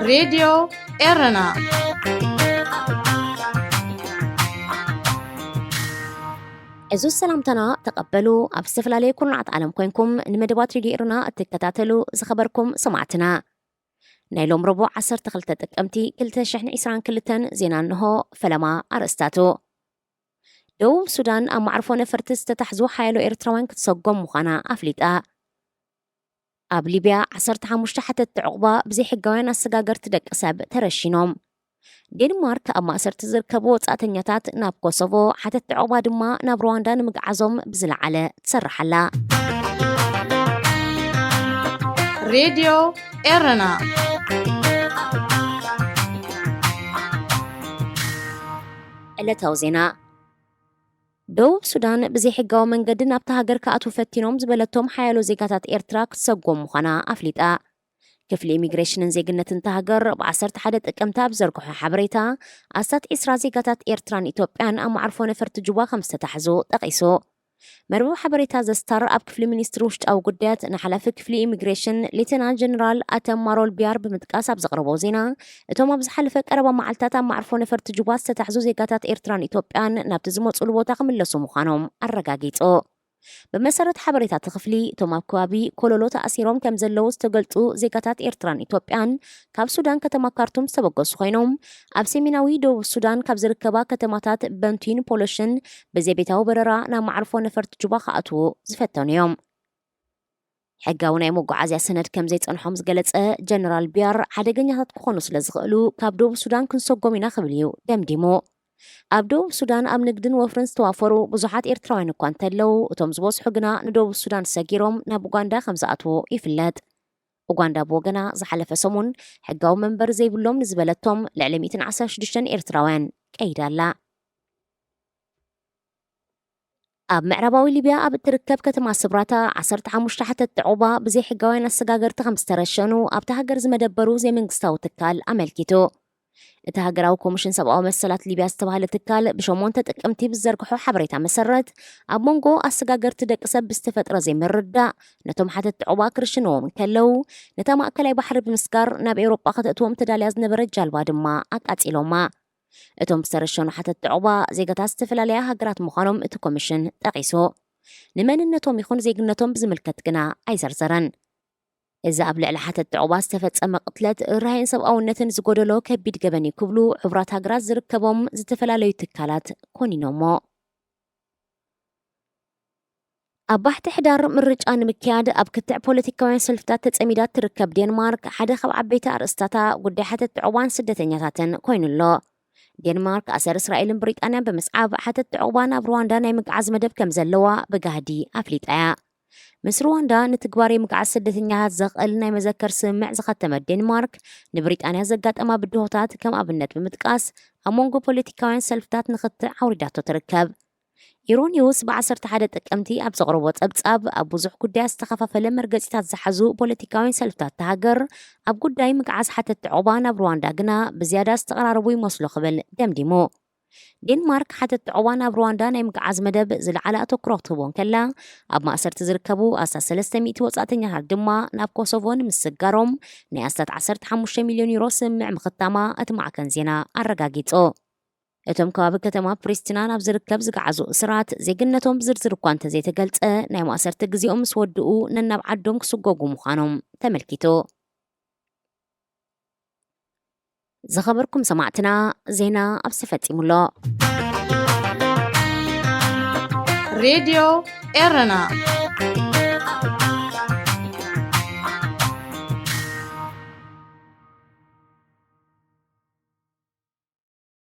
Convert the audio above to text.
ሬድዮ ኤረና። እዚ ሰላምታና ተቐበሉ። ኣብ ዝተፈላለየ ኩርናዓት ዓለም ኮይንኩም ንመደባት ሬድዮ ኤረና እትከታተሉ ዝኸበርኩም ሰማዕትና፣ ናይ ሎም ረቡዕ ዓሰርተ ክልተ ጥቅምቲ ክልተ ሽሕን ዕስራን ክልተን ዜና እንሆ። ፈለማ ኣርእስታቱ። ደቡብ ሱዳን ኣብ ማዕርፎ ነፈርቲ ዝተታሕዙ ሓያሎ ኤርትራውያን ክትሰጎም ምዃና ኣፍሊጣ። ኣብ ሊብያ ዓሰርተ ሓሙሽተ ሓተትቲ ዕቑባ ብዘይሕጋውያን ኣሰጋገርቲ ደቂ ሰብ ተረሺኖም። ዴንማርክ ኣብ ማእሰርቲ ዝርከቡ ወጻእተኛታት ናብ ኮሶቮ፣ ሓተትቲ ዕቑባ ድማ ናብ ሩዋንዳ ንምግዓዞም ብዝለዓለ ትሰርሕ ኣላ። ሬድዮ ኤረና። ዕለታዊ ዜና። ደቡብ ሱዳን ብዘይሕጋዊ መንገዲ ናብታ ሃገር ክኣትዉ ፈቲኖም ዝበለቶም ሓያሎ ዜጋታት ኤርትራ ክትሰጎም ምዃና ኣፍሊጣ። ክፍሊ ኢሚግሬሽንን ዜግነትን እታ ሃገር ብ ዓሰርተ ሓደ ጥቅምቲ ኣብ ዘርግሖ ሓበሬታ፣ ኣስታት ዕስራ ዜጋታት ኤርትራን ኢትዮጵያን ኣብ መዓርፎ ነፈርቲ ጁባ ከም ዝተታሕዙ ጠቒሱ። መርበብ ሓበሬታ ዘስታር ኣብ ክፍሊ ሚኒስትሪ ውሽጣዊ ጉዳያት ንሓላፊ ክፍሊ ኢሚግሬሽን ሌተናል ጀነራል ኣተም ማሮል ቢያር ብምጥቃስ ኣብ ዘቕረቦ ዜና፣ እቶም ኣብ ዝሓለፈ ቀረባ መዓልታት ኣብ መዓርፎ ነፈርቲ ጁባ ዝተታሕዙ ዜጋታት ኤርትራን ኢትዮጵያን ናብቲ ዝመጹሉ ቦታ ክምለሱ ምዃኖም ኣረጋጊጹ። ብመሰረት ሓበሬታ እቲ ክፍሊ፣ እቶም ኣብ ከባቢ ኮሎሎ ተኣሲሮም ከም ዘለዉ ዝተገልጹ ዜጋታት ኤርትራን ኢትዮጵያን ካብ ሱዳን ከተማ ካርቱም ዝተበገሱ ኮይኖም፣ ኣብ ሰሜናዊ ደቡብ ሱዳን ካብ ዝርከባ ከተማታት በንቱይን ፖሎሽን ብዘይቤታዊ በረራ ናብ መዓርፎ ነፈርቲ ጁባ ክኣትዉ ዝፈተኑ እዮም። ሕጋዊ ናይ መጓዓዝያ ሰነድ ከም ዘይጸንሖም ዝገለጸ ጀነራል ቢያር፣ ሓደገኛታት ክኾኑ ስለ ዝኽእሉ ካብ ደቡብ ሱዳን ክንሰጎም ኢና ክብል እዩ ደምዲሙ። ኣብ ደቡብ ሱዳን ኣብ ንግድን ወፍርን ዝተዋፈሩ ብዙሓት ኤርትራውያን እኳ እንተለዉ፣ እቶም ዝበዝሑ ግና ንደቡብ ሱዳን ሰጊሮም ናብ ኡጋንዳ ከም ዝኣትዉ ይፍለጥ። ኡጋንዳ ብወገና ዝሓለፈ ሰሙን ሕጋዊ መንበሪ ዘይብሎም ንዝበለቶም ልዕሊ ሚእትን ዓሰርተ ሽዱሽተን ኤርትራውያን ቀይዳ ኣላ። ኣብ ምዕራባዊ ሊብያ ኣብ እትርከብ ከተማ ስብራታ ዓሰርተ ሓሙሽተ ሓተትቲ ዕቑባ ብዘይሕጋውያን ኣሰጋገርቲ ከም ዝተረሸኑ ኣብታ ሃገር ዝመደበሩ ዘይመንግስታዊ ትካል ኣመልኪቱ። እቲ ሃገራዊ ኮሚሽን ሰብኣዊ መሰላት ሊብያ ዝተባህለ ትካል ብሸሞንተ ጥቅምቲ ብዝዘርግሖ ሓበሬታ መሰረት፣ ኣብ መንጎ ኣሰጋገርቲ ደቂ ሰብ ብዝተፈጥረ ዘይምርድዳእ ነቶም ሓተትቲ ዕቑባ ክርሽንዎም እንከለዉ፣ ነታ ማእከላይ ባሕሪ ብምስጋር ናብ ኤውሮጳ ከተእትዎም ተዳልያ ዝነበረት ጃልባ ድማ ኣቃጺሎማ። እቶም ዝተረሸኑ ሓተትቲ ዕቑባ ዜጋታት ዝተፈላለያ ሃገራት ምዃኖም እቲ ኮሚሽን ጠቒሱ። ንመንነቶም ይኹን ዜግነቶም ብዝምልከት ግና ኣይዘርዘረን። እዚ ኣብ ልዕሊ ሓተትቲ ዕቑባ ዝተፈጸመ ቅትለት ርህራሄን ሰብኣውነትን ዝጎደሎ ከቢድ ገበን እዩ ክብሉ ሕቡራት ሃገራት ዝርከቦም ዝተፈላለዩ ትካላት ኮኒኖሞ። ኣብ ባሕቲ ሕዳር ምርጫ ንምክያድ ኣብ ክትዕ ፖለቲካውያን ሰልፍታት ተጸሚዳ እትርከብ ዴንማርክ፣ ሓደ ካብ ዓበይቲ ኣርእስታታ ጉዳይ ሓተትቲ ዕቑባን ስደተኛታትን ኮይኑ ኣሎ። ዴንማርክ ኣሰር እስራኤልን ብሪጣንያን ብምስዓብ፣ ሓተትቲ ዕቑባ ናብ ሩዋንዳ ናይ ምግዓዝ መደብ ከም ዘለዋ ብጋህዲ ኣፍሊጣ እያ። ምስ ሩዋንዳ ንትግባር የምግዓዝ ስደተኛታት ዘኽእል ናይ መዘከር ስምምዕ ዝኸተመት ዴንማርክ፣ ንብሪጣንያ ዘጋጠማ ብድሆታት ከም ኣብነት ብምጥቃስ፣ ኣብ መንጎ ፖለቲካውያን ሰልፍታት ንኽትዕ ኣውሪዳቶ ትርከብ። ኢሮኒውስ ብ ዓሰርተ ሓደ ጥቅምቲ ኣብ ዘቕረቦ ጸብጻብ፣ ኣብ ብዙሕ ጉዳያት ዝተኸፋፈለ መርገጺታት ዝሓዙ ፖለቲካውያን ሰልፍታት እታ ሃገር፣ ኣብ ጉዳይ ምግዓዝ ሓተትቲ ዕቑባ ናብ ሩዋንዳ ግና ብዝያዳ ዝተቐራረቡ ይመስሉ ክብል ደምዲሙ። ዴንማርክ ሓተትቲ ዕቑባ ናብ ሩዋንዳ ናይ ምግዓዝ መደብ ዝለዓለ ኣተኩሮ ክትህቦ እንከላ፣ ኣብ ማእሰርቲ ዝርከቡ ኣስታት ሰለስተ ሚእቲ ወጻእተኛታት ድማ ናብ ኮሶቮ ንምስጋሮም ናይ ኣስታት ዓሰርተ ሓሙሽተ ሚልዮን ዩሮ ስምምዕ ምኽታማ እቲ ማዕከን ዜና ኣረጋጊጹ። እቶም ከባቢ ከተማ ፕሪስቲና ናብ ዝርከብ ዝገዓዙ እሱራት፣ ዜግነቶም ብዝርዝር እኳ እንተዘይተገልጸ፣ ናይ ማእሰርቲ ግዜኦም ምስ ወድኡ ነናብ ዓዶም ክስጎጉ ምዃኖም ተመልኪቱ። ዝኸበርኩም ሰማዕትና፣ ዜና ኣብዚ ተፈጺሙ ኣሎ። ሬድዮ ኤረና።